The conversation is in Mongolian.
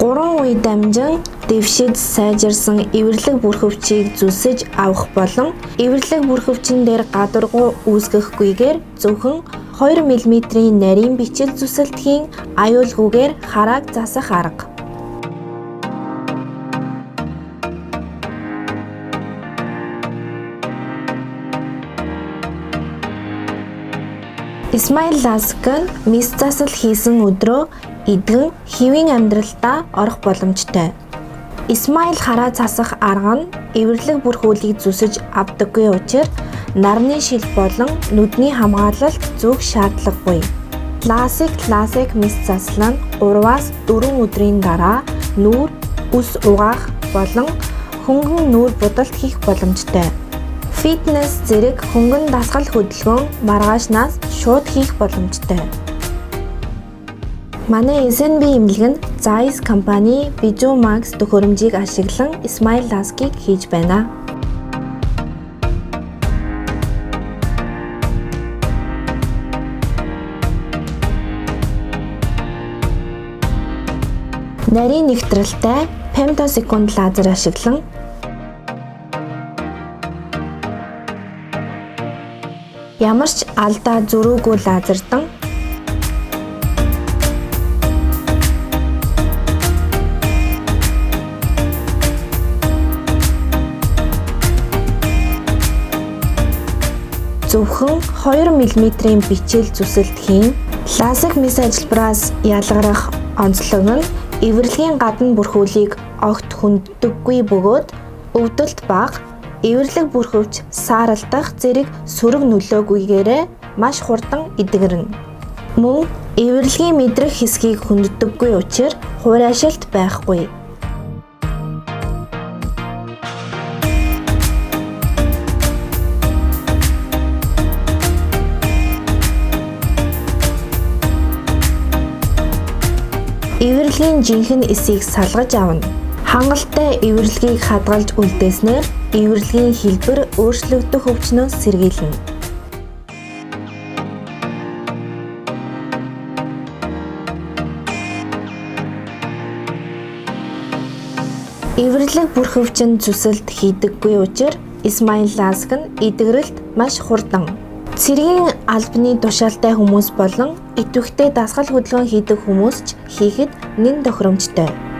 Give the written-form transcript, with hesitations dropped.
3 үе дамжин дэвшиж сайжирсан эвэрлэг бүрхөвчийг зүсэж авах болон эвэрлэг бүрхөвчин дээр гадаргуу үүсгэхгүйгээр зөвхөн 2 мм-ийн нарийн бичил зүсэлт хийн аюулгүйгээр харааг засах арга. Smile LASIK нь мэс засал хийсэн өдрөө эдгэн хэвийн амьдралдаа орох боломжтой. Smile хараа засах арга нь эвэрлэг бүрхүүлийг зүсэж авдаггүй учир нарны шил болон нүдний хамгаалалт зүүх шаардлагагүй. LASIK мэс засал нь 3-аас 4 өдрийн дараа нүүр, үс угаах болон хөнгөн нүүр будалт хийх боломжтой. Фитнес зэрэг хөнгөн дасгал хөдөлгөөн маргаашнаас шууд хийх боломжтой. Манай SNB эмнэлэг нь Zeiss компани VisuMax төхөөрөмжийг ашиглан Smile LASIK-ийг хийж байна. Нарийн нэгтрэлтэй фемтосекунд лазер ашиглан ямар ч алдаа зөрүүгүй лазердан зөвхөн 2 мм-ийн бичил зүсэлт хийн LASIK мэс ажилбараас ялгарах онцлог нь эвэрлэгийн гадна бүрхүүлийг огт хүнддэггүй бөгөөд өвдөлт бага, эвэрлэг бүрхөвч сааралдах зэрэг сөрөг нөлөөгүйгээрээ маш хурдан эдгэрнэ. Мөн эвэрлэгийн мэдрэх хэсгийг хүнддэггүй учир хуурайшилт байхгүй. Эвэрлэгийн жинхэнэ эсийг салгаж авна. Хангалттай эвэрлэгийг хадгалж үлдээснээр эвэрлэгийн хэлбэр өөрчлөгдөх өвчнөөс сэргийлнэ. Эвэрлэг бүрхөвчин зүсэлт хийдэггүй учир Smile LASIK нь эдгэрэлт маш хурдан. Цэргийн албаны тушаалтай хүмүүс болон идэвхтэй дасгал хөдөлгөөн хийдэг хүмүүс ч хийхэд нэн тохиромжтой.